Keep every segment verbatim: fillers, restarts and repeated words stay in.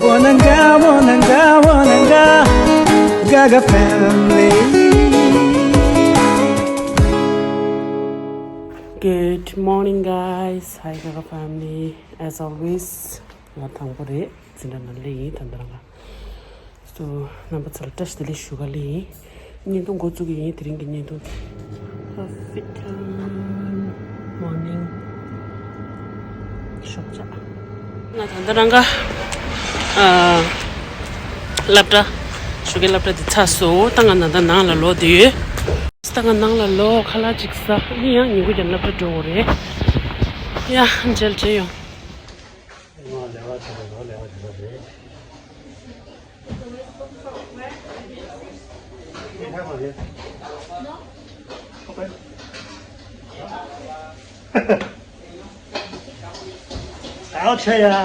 Wananga, wananga, wananga, Gaga family. Good morning, guys. Hi, Gaga family. As always, ང་དང་པོ་རེད། འཛིན་གྲྭ་ནང་སླེབས་ཡིན། ད་ལྟ་རང་ག་སོ། རྣམ་པ་ཚོ་ལ་བཀྲ་ཤིས་བདེ་ལེགས་ཞུ་ག་སླེབས་ཡིན། བརྙན་ཐུང་འགོ་བཙུགས་ཀྱི་ཡིན། དེ་རིང་གི་བརྙན་ཐུང་དེ། African morning ཤོག་བྱ། ང་ད་ལྟ་རང་ག་ཨ། སློབ་གྲྭ། ཞོགས་ཀའི་སློབ་གྲྭ་དེ་ཚར་སོང་། ད་ང་ད་ལྟ་ནང་ལ་ལོག་བསྡད་ཡོད། ད་ང་ནང་ལ་ལོག་ཁ་ལག་ཅིག་ཟ། ཨ་ནི་ཡང་ཉིན་གུང་ཀྱང་སློབ་གྲྭ་འགྲོ་དགོས་རེད། ཡ། མཇལ་མཇལ་ཡོང་། ཨའོ་ཆེ་ཡ།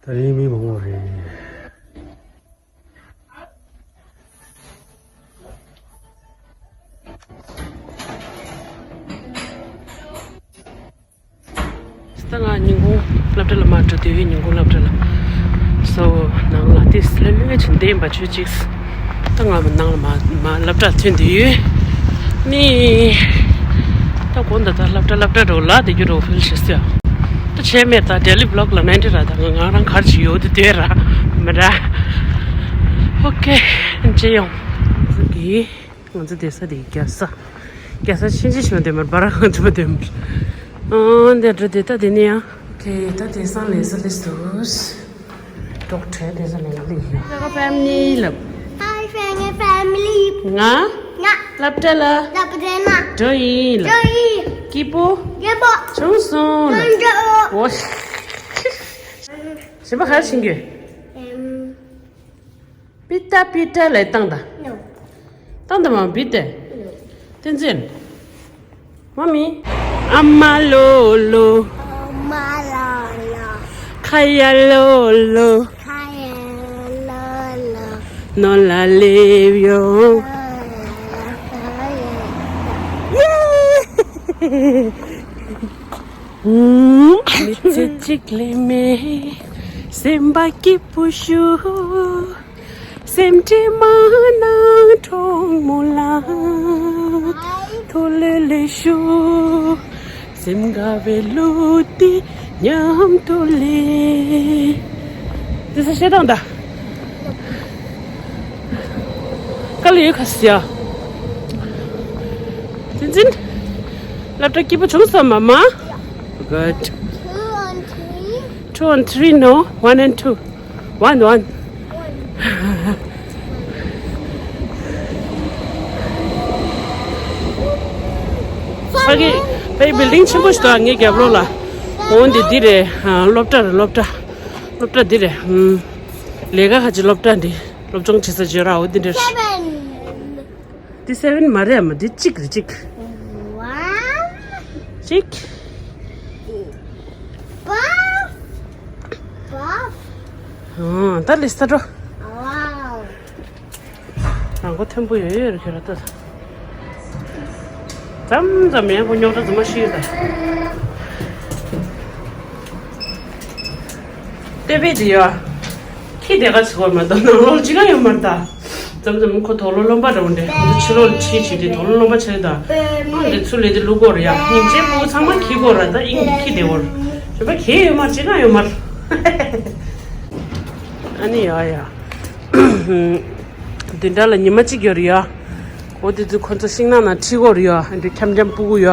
ད་རིང་མི་མང་པོ་རེད། ད་ང་ཉིན་གུང་སློབ་གྲྭ་ལ་མར་འགྲོ་དུས། ཉིན་གུང་སློབ་གྲྭ་ལ། སོ། ནང་ལ་ཏིས་ལྷོད་ལྷོད་བྱས་བསྡད་ཡིན་པ་ཆོས་ཅིག་ད་ང་ནང་ལ་མར་མར་སློབ་གྲྭར་ཐོན་དུས། ནི། ད་དགོང་དག་ད་སློབ་གྲྭ་སློབ་གྲྭ་འགྲོ་ལ་བསྡད་རྒྱུ་འགྲོ་ཕུལ་ཤེས་ཡ། ད་བྱས་མེད། ད་daily vlog ལ་ནན་ཏི་ར། ད་ང་ང་རང་ག་རེ་བྱེད་ཡོད་དེ་དེ་ར་མི་ར། ཨོ་ཀེ། མཇལ་ཡོང་། ང་ཚོ་གི་ང་ཚོ་བསྡད་ས་དེ་རྒྱལ་ས། རྒྱལ་ས་ཆེན་ཆེ་ཞིག་དེ་མར་སྦ་ར་ཁང་ཆེན་པོ་དེ་མར། ཨང་། འདི་འགྲོ་དེ་ད་དེ་ནས་ཡང་། ཨོ་ཀེ། ད་དེང་སང་ལས་ས་ལས་སུ། ཌོག་ཊར་དེ་ས་ལས་ལས་ཡོད། ཀ་ཀ་ཕེ་མི་ལི་ལབ། Hi family family. ང་། ང་། སློབ་གྲྭ་ལ། སློབ་གྲྭ་ལ། འགྲོ་ཡིན་ལབ། འགྲོ་ཡིན། སྐྱིད་པོ། སྐྱིད་པོ། བྱུང་སོང་ལབ། བྱུང་སོང་། འོ། གཞན་པ་ག་རེ་བྱེད་ཀྱི། ཨེམ། པི་ཏ་པི་ཏ་ལབ་བཏང་ད། No. བཏང་ད་མ་པི་ཏ། No. བསྟན་འཛིན། མ་མི། ཨ་མ་ལོ་ལོ། ཨ་མ་ལོ་ལོ། ཁ་ཡ་ལོ་ལོ། ཁ་ཡ་ལོ་ལོ། ནོར་ལ་སླེབས་ཡོང་། ནོར་ལ་སླེབས་ཡོང་། ཡེ། མི་ཚེ་གཅིག་ལས་མེད། སེམས་པ་སྐྱིད་པོ་ཞུ། སེམས་ཁྲལ་མ་གནང་གྲོགས་མོ་ལགས། ཐུགས་ལྷོད་ལྷོད་ཞུ། སེམས་དགའ་བའི་གླུ་འདི་མཉམ་དུ་ལེན། འདི་ཚོ་བཤད་སྟངས་ད། དཀའ་ལས་ཡོད་ཁ་ཟེར་ཡ། བསྟན་འཛིན། སློབ་གྲྭ་སྐྱིད་པོ་བྱུང་སོང་མ་མ། Good. Two on three. Two on three, no. One and two. One, one. ཕ་གི་ཕའི་བིལ་ཌིང་ཆེན་པོ་ཞིག་འདུག་ངའི་རྒྱབ་ལོགས་ལ། འོ་འདི་འདི་རེད། ཨ། སློབ་གྲྭ་རེད། སློབ་གྲྭ། སློབ་གྲྭ་འདི་རེད། ཨུམ། ལས་ཀ་ཁ་ཅིག་སློབ་གྲྭ་འདི། སློབ་སྦྱོང་བྱེད་ས་བརྗོད་ར། འོ་འདི་འདྲ་རེད། འདི་སེ་བེན་མ་རེད་ཨ་མ། འདི་གཅིག་རེད་གཅིག One. གཅིག Five. Five. ཨང་། ད་ལིས་ད་འགྲོ། Wow. རང་མགོ་མཐོན་པོ་ཡོད་ཡོད་རེད་ཁྱོད་ར་ད། མཚམས་མཚམས་ཡང་ཁོ་རྙོག་དྲ་རྫུན་མ་ཤི་ཡོད་ད། ལྟེ་བའི་དེ་ཡོད། ཁྱི་དེ་ག་ཚོད་མ་གཏོགས་ནང་ལོགས་ཅི་ག་ཡོད་མ་རེད་ད། མཚམས་མཚམས་ཁོ་དོག་ལོ་རློན་པ་འདྲ་བོ་འདྲ། ཁོ་ཚོ་ཕྱི་ལོགས་ལ་ཁྲིད་བྱེད་དེ་དོག་ལོ་རློན་པ་ཆགས་ད། ཨ་འདི་ཚུར་ལས་དེ་བླུག་དགོས་རེད་ཡ། སྙིང་རྗེ་སྤུ་གུ་ཚང་མ་ཁྱི་དགོས་རེད་ད། དབྱིངས་ཀྱི་ཁྱི་དེ་བོར། གཞན་པ་གས་ཡོད་མ་རེད། ཅི་ག་ཡོད་མ་རེད། ཨ་ནི་ཡ་ཡ། བདུན་ཕྲག་ལ་ཉི་མ་གཅིག་ཡོད་རེད་ཡ། འོ་དེ་དུས་ཁོ་ཚོ་ཤིང་ནགས་ནང་ཁྲིད་དགོས་རེད་ཡ། ཨ་འདི་འཁྱམ་འཁྱམ་སྤུ་གུ་ཡ།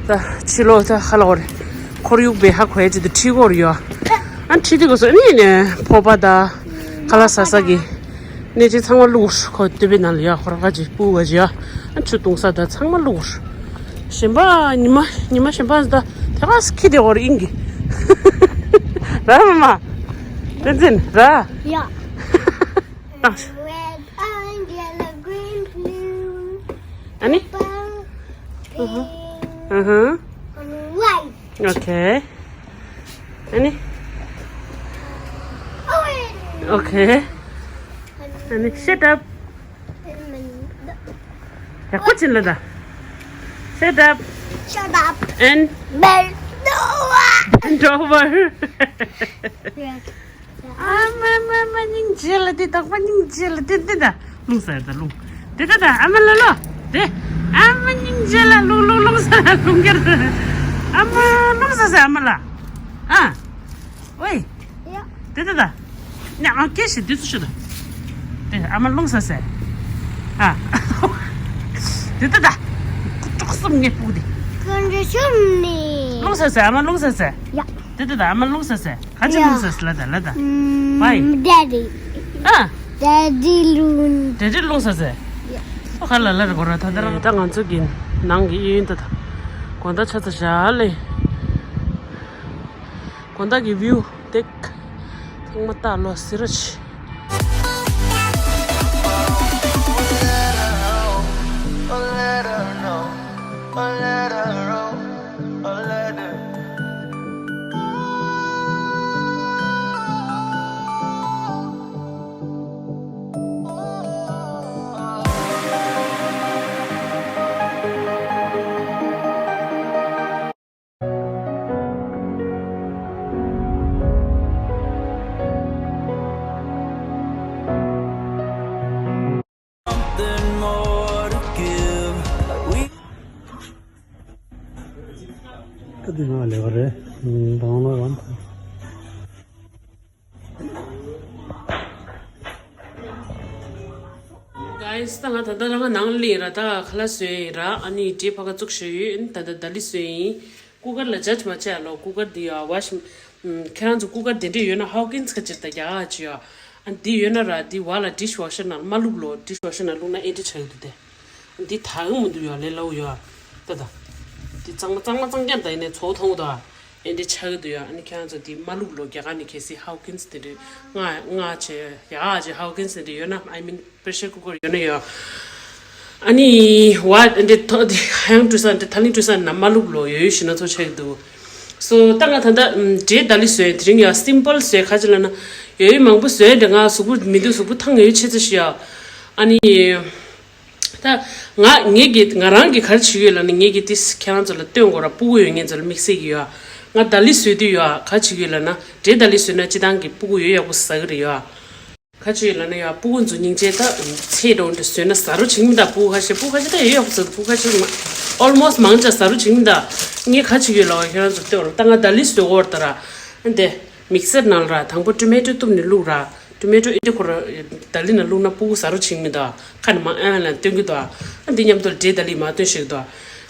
ད་ཕྱི་ལོགས་ད་ཧ་ལ་བ་རེད། ཁོར་ཡུག་བེ་ཧ་གོ་ཡ་ཅིག་ཏུ་ཁྲིད་དགོས་རེད་ཡ། ཨ་ཁྲིད་དུས་སྐབས་སུ་ཨ་ནི་ནས་ཕོར་པ་ད་ཁ་ལག་ཟ་ས་གི་གནས་ཆེ་ཚང་མ་བླུགས། ཁོ་ལྟེ་བའི་ནང་ལ་ཡ། ཁོ་རང་ཁ་ཅིག་སྤུ་གུ་ག་ཅིག་ཡ། ཨ་ཆུ་བཏུང་ས་ད་ཚང་མ་བླུགས། གཞན་པ་ཉི་མ་ཉི་མ་གཞན་པ་ད་དེ་ག་སེ་ཁྱི་དེ་བོར་དབྱིངས་ཀྱི། ར་མ་མ། བསྟན་འཛིན་ར། ཡ། Red, orange, yellow, green, blue, ཨ་ནི། Purple, pink, ཨ་ཧ། And white. Okay. ཨ་ནི། Orange. Okay. ཨ་ནི། Shut up. And the ཡག་པོ་བྱིན་ལ་ད། Shut up. Shut up. And bend over. Bend over. ཨ་མ་མ་མ་སྙིང་རྗེ་ལ་དེ་དག་པ་སྙིང་རྗེ་ལ་དེ་དེ་ད་རླུང་ཟ་ཡ་ད་རླུང་། དེ་ད་ད་ཨ་མ་ལ་ལོ། དེ་ཨ་མ་སྙིང་རྗེ་ལ་རླུང་རླུང་རླུང་ཟ་ལ་རླུང་རྒྱལ། ཨ་མ་རླུང་ཟ་ཟ་ཨ་མ་ལ། ཨ། ཝེ། དེ་ད་ད། ནི་ཨ་སྐད་ཞིག་དུས་སུ་ཤོད་ད། དེ་ཨ་མ་རླུང་ཟ་ཟེ། ཨ། དེ་ད་ད། ཀུ་ཀྲོག་གསུམ་ངས་སྤུག་དེ། ཀུན་རེ་ཤུམ་ནི། རླུང་ཟ་ཟེ་ཨ་མ་རླུང་ཟ་ཟེ། ཡ། དེ་ད་ད་ཨ་མ་རླུང་ཟ་ཟེ། ག་ཅི་རླུང་ཟ་ཟེ་ལ་ད་ལ་ད། བའི། ཌེ་ཌི། ཨ། ཌེ་ཌི་རླུང་། ཌེ་ཌི་རླུང་ཟ་ཟེ། ཡ། ཨོ་ཁ་ལ་ལ་རེ་གོ་ར་ད་ད་རང་ད་ང་ཚོ་གི་ནང་གི་གཡས་གཡོན་ད་ད། དགོང་དག་ཆ་ཚ་ཞག་ལས། དགོང་དག་གི་བིའུ་དེ་ཚང་མ་ལྟ་ལོ་ཟེར་རོ་ཆི། ད་དེ་ང་ལས་ཀ་རེད། ཨུམ། དང་ལོ་ཝན། Guys, ད་ང་ད་ལྟ་རང་ང་ནང་ལ་ཡིན་ར། ད་ཁ་ལག་བཟོས་ཡིན་ར། ཨ་ནི་འབྲས་ཕ་ག་བཙུགས་བཞག་ཡོད། ཨ་ནི་ད་ལྟ་ད་ལི་བཟོས་ཡིན། ཀུ་ཀར་ལ་ཇཱཇ་མ་བྱེད་ཨ་ལོ། ཀུ་ཀར་འདི་ཡ་ཝ་ཤིང་། ཨམ། ཁྱེད་རང་ཚོ་ཀུ་ཀར་དེ་འདྲས་ཡོད་ན་ཧའོ་ཀིན་སི་ཁ་ཅིག་ད་རྒྱ་གར་ཅིག་ཡ། ཨ་འདི་ཡོད་ན་ར་འདི་བ་ལ་ཌིཤ་ཝ་ཤར་ནང་མ་བླུགས་ལོ། ཌིཤ་ཝ་ཤར་ནང་བླུགས་ན་ཨེ་འདྲས་ཆགས་ཀྱི་འདུག་སྟེ། འདི་དག་མི་འདུག་ཡ། ལས་སླ་བོ་ཡ། ད་ད། འདི་གཙང་མ་གཙང་མ་གཙང་རྐྱང་ད་ཡིན་ནའི་ཚོ་མཐོང་གི་འདུག་ཨ། ཨེ་འདྲས་ཆགས་ཀྱི་འདུག་ཡ། ཨ་ནི་ཁྱེད་རང་ཚོ་འདི་མ་བླུགས་ལོ། རྒྱ་གར་ནས་གལ་སྲིད་ཧའོ་ཀིན་སི་དེ་འདྲས་མངགས་མངགས་བྱས་ཡ་ཅིག་ཧའོ་ཀིན་སི་དེ་འདྲས་ཡོད་ན། I mean pressure cooker ཡོད་ན་ཡ། ཨ་ནི་ཝ་འདི་ཐོ་འདི་ཧ་ཡང་ཀྲུ་སན་འདི་ཐ་ལིང་ཀྲུ་སན་ན་མ་བླུགས་ལོ། ཡོད་ཡོད་ཞིག་ན་ཚོ་ཆགས་ཀྱི་འདུག་སོ་ད་ང་ད་ལྟ་འབྲས་ད་ལི་བཟོས། དེ་རིང་ཡ་སིམ་པལ་བཟོས། ཁ་ཅིག་ལ་ན་ཡོད་ཡོད་མང་པོ་བཟོས་འདྲ། ང་གཟུགས་པོ་མི་འདུག་གཟུགས་པོ་ཐང་ཡོད་ཆེ་ཚ་ཞིག་ཡ། ཨ་ནི་ད་ང་ངེད་ཀྱི་ང་རང་གི་ག་རེ་བྱེད་ཀྱི་ཡོད་ལབ་ན། ངེད་ཀྱི་ཏིས་ཁྱེད་རང་ཚོ་ལ་སྟོན་དགོས་ར། སྤུ་གུ་ཡོད་མཁན་ཚོ་ལ་དམིགས་བསལ་གྱི་ཡ། ང་ད་ལི་བཟོས་དུས་ཡ་ག་རེ་བྱེད་ཀྱི་ཡོད་ལབ་ན། འབྲས་ད་ལི་བཟོས་ན་སྤྱིར་བཏང་གི་སྤུ་གུ་ཡོད་ཡག་པོ་ཟ་གི་རེད་ཡ། ག་རེ་བྱེད་ཀྱི་ཡོད་ལབ་ན་ཡ། སྤུ་གུ་ཚོ་སྙིང་རྗེ་ད་ཚེ་འགྲོ་འདྲ་བཟོས་ན་ཟ་རོ་བྱེད་ཀྱི་མི་འདུག་སྤུ་གུ་ཁ་ཤས་སྤུ་གུ་ཁ་ཤས་ད་ཡོད་ཡག་པོ་ཟ་འདུག་སྤུ་གུ་ཁ་ཤས་མ་ཨོལ་མོ་སི་མང་ཆེ་ཟ་རོ་བྱེད་ཀྱི་མི་འདུག་ངས་ག་རེ་བྱེད་ཀྱི་ཡོད་ལབ་པ། ཁྱེད་རང་ཚོ་ལྟོས་ར། ད་ང་ད་ལི་བཟོས་གོ་ར། ད་ར་འདི་མིག་སར་ནང་ལ་ར་དང་པོ་ཊོ་མེ་ཊོ་གཏུབ་ནས་བླུགས་ར། ཊོ་མེ་ཊོ་ཨེ་འདྲས་ཁོ་ར་ད་ལི་ནང་བླུགས་ན་སྤུ་གུ་ཟ་རོ་བྱེད་ཀྱི་མི་འདུག་ཁ་ནས་མ་ཨ་ལ་སྟོན་གྱི་འདུག་ཨ་འདི་མཉམ་དུ་འབྲས་ད་ལི་མ་སྟོན་ཞིག་འདུག་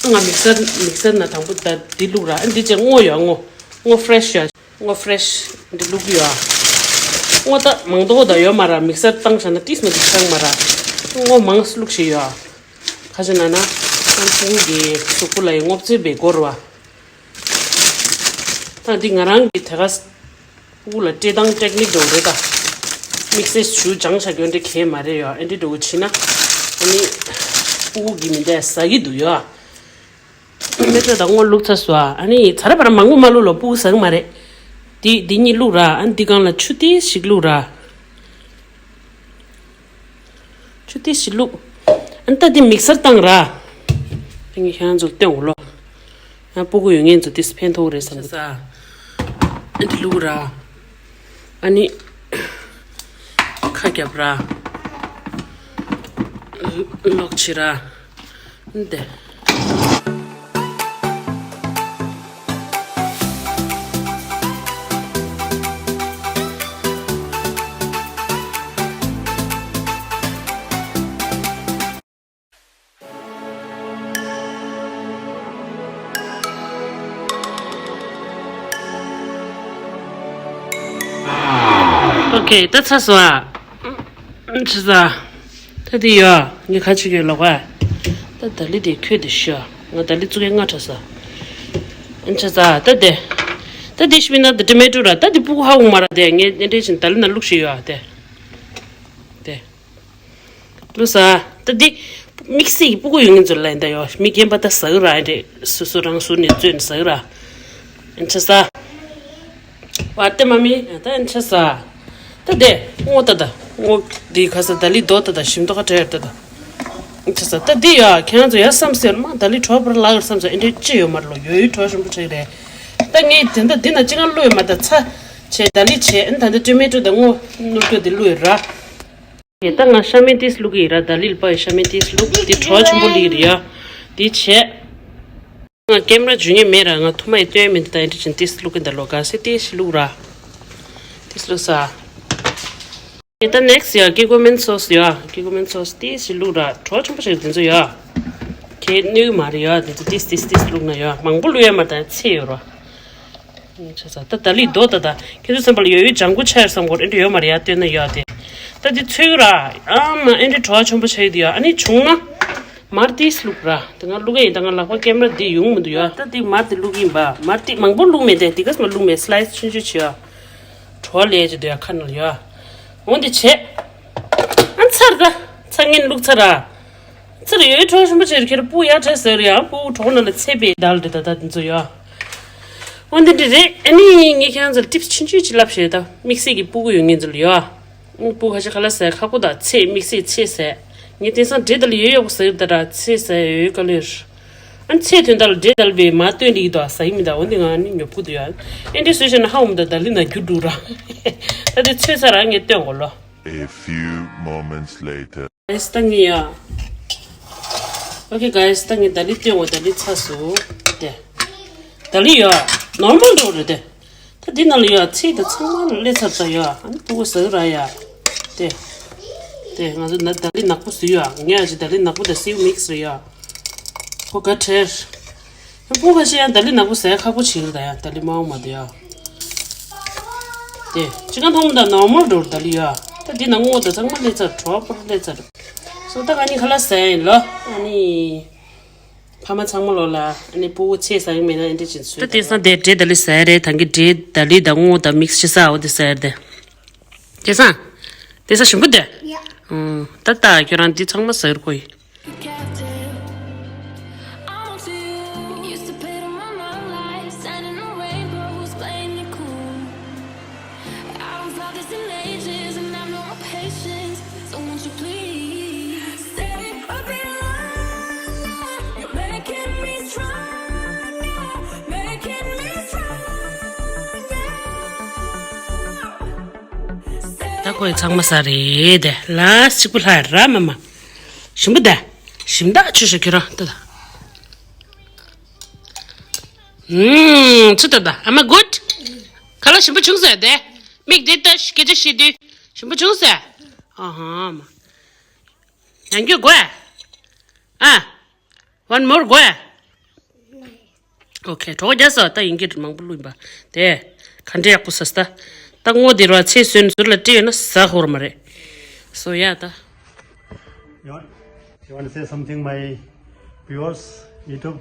ཨ་ང་མིག་སར་མིག་སར་ནང་དང་པོ་ད་འདི་བླུགས་ར། ཨ་འདི་བྱས་སྔོ་ཡོད། སྔོ་སྔོ་ཧྥི་རེ་ཤི་ཡོད། སྔོ་ཧྥི་རེ་ཤི་འདི་བླུགས་ཡོད། སྔོ་ད་མང་དོ་ད་ཡོད་མ་ར། མིག་སར་བཏང་བཞག་ན་ཏིས་མ་ཏིས་ཆགས་མ་ར། སྔོ་མང་བླུགས་ཤིག་ཡོད། ཁ་ཅིག་ན་ན་ཨ་སྤུ་གུ་གི་གཟུགས་པོ་ལ་ཡི་སྔོ་ཚོད་པའི་སྐོར་བ། ད་འདི་ང་རང་གི་དེ་ག་སྤུ་གུ་ལ་སྤྲད་སྟངས་ཊེག་ནིག་འདྲ་བོ་རེད་ད། དམིགས་བསལ་ཞུ་སྦྱངས་བཞག་རྒྱུ་འདྲ་གང་ཡང་མ་རེད་ཡ། ཨེ་འདྲས་འདྲ་བོ་བྱས་ན་ཨ་ནི་སྤུ་གུ་གིས་མི་འདྲ་ཟ་གི་འདུག་ཡ། ཊོ་མེ་ཊོ་དང་སྔོ་བླུགས་ཚར་སོང་ཨ། ཨ་ནི་ཚ་ར་བ་ར་མང་པོ་མ་བླུགས་ལོ། སྤུ་གུ་ཟ་གི་མ་རེད། འདི་འདི་གཉིས་བླུགས་ར། ཨ་ནི་འདི་སྒང་ལ་ཆུ་ཏིས་ཤིག་བླུགས་ར། ཆུ་ཏིས་ཤིག་བླུགས། ཨ་ནི་ད་འདི་མིག་སར་བཏང་ར། ཨ་ནི་ཁྱེད་རང་ཚོར་སྟོན་འོ་ལོ། ཨ་སྤུ་གུ་ཡོད་མཁན་ཚོ་ཏིས་ཕན་ཐོགས་རེད་བསམ་གི། ཨ་འདི་བླུགས་ར། ཨ་ནི་ཁ་རྒྱབ་ར། ལོག་བྱེད་ར། འདི། ཨོ་ཁེ། ད་ཚར་སོང་ཨ། ཆི་ཟ། ད་དེ་ཡོད། ངས་ག་རེ་བྱེད་ཀྱི་ཡོད་ལབ་པ། ད་ད་ལི་དེ་ཁོད་དེ་ཤོག་ང་ད་ལི་བཙུགས་མཁན་ང་ཁྲ་ས། ཆི་ཟ། ད་དེ། ད་དེ་ཤི་མིན་ན་ད་ཊོ་མེ་ཊོ་ར། ད་དེ་སྤུ་གུ་ཧ་གོ་མ་ར། དེ་ངས་ཨེ་འདྲས་བྱས་ད་ལི་ནང་བླུགས་ཤིག་ཡོད་ཨ། དེ། དེ། བླུགས་ས། ད་དེ། དམིགས་བསལ་གྱི་སྤུ་གུ་ཡོད་མཁན་ཚོ་ལ་ཡིན་ད་ཡོད། མི་རྒན་པ་ད་ཟ་གི་ར། ཨེ་འདྲས་སོ་སོ་རང་ཟུར་ནས་བཙོས་ནས་ཟ་གི་ར། ཆི་ཟ། བ་ཏེ་མ་མི་ད་ཨན་ཆ་ས། ད་དེ་སྔོ་ད་ད་སྔོ་དེ་ཁ་ས་ད་ལི་རྡོ་ད་ད་ཞིམ་མདོག་ཁ་བྲལ་ད་ད། ཆ་ས་ད་འདི་ཡ་ཁྱེད་རང་ཚོ་ཡ་བསམ་སེར་མ་ད་ལི་གྲོགས་པར་ལག་བསམ་ས་ཨེ་འདྲའི་ཅི་ཡོད་མ་རེད་ལོ། ཡོད་ཡོད་གྲོགས་ཞིམ་པོ་ཆགས་རེད། ད་ངས་དེ་འདྲ་འདི་ན་ཅི་གང་བླུགས་ཡོད་མ་ད་ཚ་བྱས་ད་ལི་བྱས་ཨ་ནི་ད་འདི་ཊོ་མེ་ཊོ་དང་སྔོ་སྣུར་སྐྱོ་དེ་བླུགས་ཡོད་ར། ད་ང་ཤ་མེ་ཏིས་བླུགས་ཀྱི་ཡིན་ར། ད་ལི་ལ་པ་ཡི་ཤ་མེ་ཏིས་བླུགས་དེ་གྲོགས་ཆེན་པོ་ལི་རེད་ཡ། དེ་བྱས། ང་ཀེམ་ར་འཇུ་ཉེ་མེད་ར། ང་ཐུ་མ་ཡི་སྟོན་མི་འདི་ད་ཨེ་འདྲ་ཅན་ཏིས་བླུགས་ཀྱི་འདི་ལོ་ག་སེ་ཏིས་ཤི་བླུགས་ར། ཏིས་བླུགས་ས། ད་ནེག་སི་ཡ་ཀི་ཀོ་མེན་སོ་སི་ཡ་ཀི་ཀོ་མེན་སོ་སི་ཏིས་ཤི་བླུགས་ར། གྲོགས་ཆེན་པོ་ཞིག་འདི་ཚོ་ཡ། ཁྱེད་གནོད་ཀྱི་མ་རེད་ཡ། འདི་ཚོ་ཏིས་ཏིས་ཏིས་བླུགས་ན་ཡ་མང་པོ་བླུགས་ཡ་མ་ད་ཚེ་ཡོད་ར། ཆ་ས་ད་ད་ལི་རྡོ་ད་ད་ཁྱེད་ཚོ་སེམས་པ་ལ་ཡོད་ཡོད་ལྗང་ཁུ་ཆ་ཡོད་བསམ་གོ་ཨེ་འདྲ་ཡོད་མ་རེད་ཡ། སྟོན་ན་ཡོད་དེ། ད་འདི་ཚོས་ར། ཨ་མ་ཨེ་འདྲ་གྲོགས་ཆེན་པོ་ཆ་ཡོད་དེ་ཡ། ཨ་ནི་བྱུང་ན། མར་ཏིས་བླུགས་ར། ད་ང་བླུགས་ཡ་ཡིན། ད་ང་ལག་པ་ཀེམ་ར་འདི་ཡོང་མི་འདུག་ཡ། ད་འདི་མར་འདི་བླུགས་ཡིན་པ། མར་ཏི་མང་པོ་བླུགས་མེད་དེ་འདི་ག་སེ་མ་བླུགས་མེད། སི་ལའི་སི་ཆུང་ཆུང་བྱེད་ཡ། གྲོགས་ལས་ཀྱི་འདུག་ཡ་ཁ་ནང་ལ་ཡ། འོ་འདི་བྱས། ཨ་ཚར་ད། ཚ་ངན་བླུགས་ཚར་ར། ཚར་ཡོད་གྲོགས་ཆེན་པོ་ཆེར་ཁྱེར་སྤུ་ཡ་བྲལ་ཟེར་ཡ། སྤུ་གྲོགས་ནང་ལ་ཚད་པའི་དལ་འདྲི་ད་ད་འདི་ཚོ་ཡ། འོ་འདི་འདྲི་རེད། ཨ་ནི་ངས་ཁྱེད་རང་ཚོར་ཏིབ་སི་ཆུང་ཆུང་ཅིག་ལབ་བྱས་ད་དམིགས་བསལ་གྱི་སྤུ་གུ་ཡོད་ངེད་ཚོ་ལ་ཡ། སྤུ་ཁ་ཤས་ཁ་ལག་ཟ་ཁག་པོ་དང་ཚེ་དམིགས་བསལ་ཚེ་ཟ། ངས་དེང་སང་འབྲས་དལ་ཡོད་ཡོད་པོ་ཟ་གི་ད་ར་ཚེ་ཟ་ཡོད་ག་ལེར། ཨ་ཚེ་དོན་དག་ལ་འབྲས་དལ་བའི་མ་སྟོན་འདི་དོ་ཟ་ཡི་མི་ད། འོ་འདི་ང་ནི་ཉོབ་གུ་དུ་ཡ། ཨེ་འདྲི་སུས་བཤད་ན་ཧ་འོམ་ད་ད་ལི་ན་རྒྱུ་འགྲུ་ར། ད་དེ་ཚོས་ས་ར་ངས་སྟོན་གོ་ལོ། A few moments later. ག་ས་ད་ངས་ཡ། ཨོ་ཁེ་ག་ས་ད་ངས་ད་ལི་སྟོན་གོ་ད་ལི་ཚ་སུ། དེ། ད་ལི་ཡ། ནོར་མལ་འགྲོ་རེད་དེ། ད་འདི་ནང་ལ་ཡ་ཚེ་ད་ཚང་མ་ལ་སླེབས་ཚར་ད་ཡ། ཨ་ནི་སྤུ་གུ་ཟ་གི་ར་ཡ། དེ། དེ་ང་ཚོ་ན་ད་ལི་ནག་པོ་ཟོས་ཡ། ངས་ཨ་ཅི་ད་ལི་ནག་པོ་དང་སེའུ་མིག་སི་རེད་ཡ། ཁོ་ག་བྲལ། སྤུ་གུ་ཁ་ཤས་ཡང་ད་ལི་ནག་པོ་ཟ་ཁག་པོ་བྱེད་ཀྱི་རེད་ད་ཡ། ད་ལི་མང་བོ་མ་འདུག་ཡ། དེ་ཅི་གང་མཐོང་ད་ནོར་མལ་འགྲོ་རེད་ད་ལི་ཡ། ད་འདི་ནང་སྔོ་ད་ཚང་མ་སླེབས་ཚར། གྲོགས་པོ་སླེབས་ཚར། སོ་ད་ང་གཉིས་ཁ་ལག་ཟ་ཡིན་ལོ། ཨ་ནི། ཕ་མ་ཚང་མ་ལོ་ལ་ཨ་ནི་སྤུ་གུ་ཚེ་ཟ་གི་མེད་ན་ཨེ་འདྲ་ཅིག་ཚོད་ད། དེང་སང་དེ་འབྲས་ད་ལི་ཟ་ཡ་རེད། ད་གི་འབྲས་ད་ལི་ད་སྔོ་ད་མིག་སི་ཅི་ཟ་འོ་དེ་ཟ་ཡ་རེད་དེ། དེང་སང་། དེང་སང་ཞིམ་པོ་དེ། ཡ། ཨང་། ད་ད་ཁྱོད་རང་འདི་ཚང་མ་ཟ་གི་རེད་ཁོ་ཡིན། Captive. I'm onto you. Used to play the one on life, standing on rainbows, playing it cool. I haven't felt this in ages, and I've no patience. So won't you please stay a bit longer? You're making me stronger, making me stronger. ད་ཁོ་ཡི་ཚང་མ་ཟ་རེད་དེ། ལ་གཅིག་པུ་ལྷ་ར་མ་མ། ཞིམ་པོ་དེ། ཞིམ་ད་ཆུ་ཤོ་ཁྱོད་རང་ལྟ་ད། ཨུམ། ཆུ་ལྟ་ད། Am I good? ཁ་ལག་ཞིམ་པོ་བྱུང་ཟེར་དེ། མིག་དེ་ལྟ་སྐད་ཆ་བཤད་དུས་ཞིམ་པོ་བྱུང་ཟེར། ཨ་ཧ་མ། ཡང་རྒྱུ་དགོས། ཨ། One more དགོས། ཨོ་ཁེ། གྲོགས་རྒྱག་ས་ད་ཡིན་གྱི་མང་པོ་བླུགས་ཡིན་པ། དེ། ག་འདྲ་ཡག་པོ་ཟ་ས་ད། ད་སྔོ་དེ་ར་ཚེ་སོན་ཟུར་ལ་སྤྲད་ཡོད་ན་ཟ་ཧོར་མ་རེད། སོ་ཡ་ད། You want, you want to say something, my viewers, YouTube?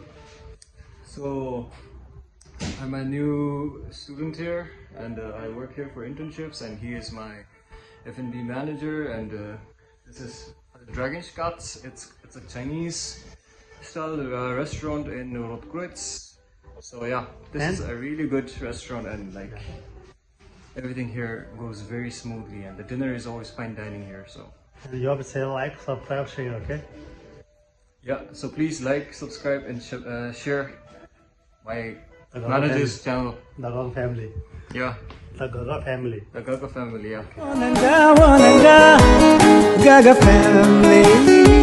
So, I'm a new student here, and uh, I work here for internships, and he is my F and B manager, and uh, this is Dragon Scats. It's it's a Chinese style uh, restaurant in Rotkreuz. So yeah, this is And? a really good restaurant, and like everything here goes very smoothly, and the dinner is always fine dining here. So And you have to say like, subscribe, share, okay? Yeah, so please like, subscribe, and sh- uh, share my The Gaga manager's family. channel. The Gaga family. Yeah, The Gaga family. The Gaga family. Yeah. Wananga, wananga, Gaga family.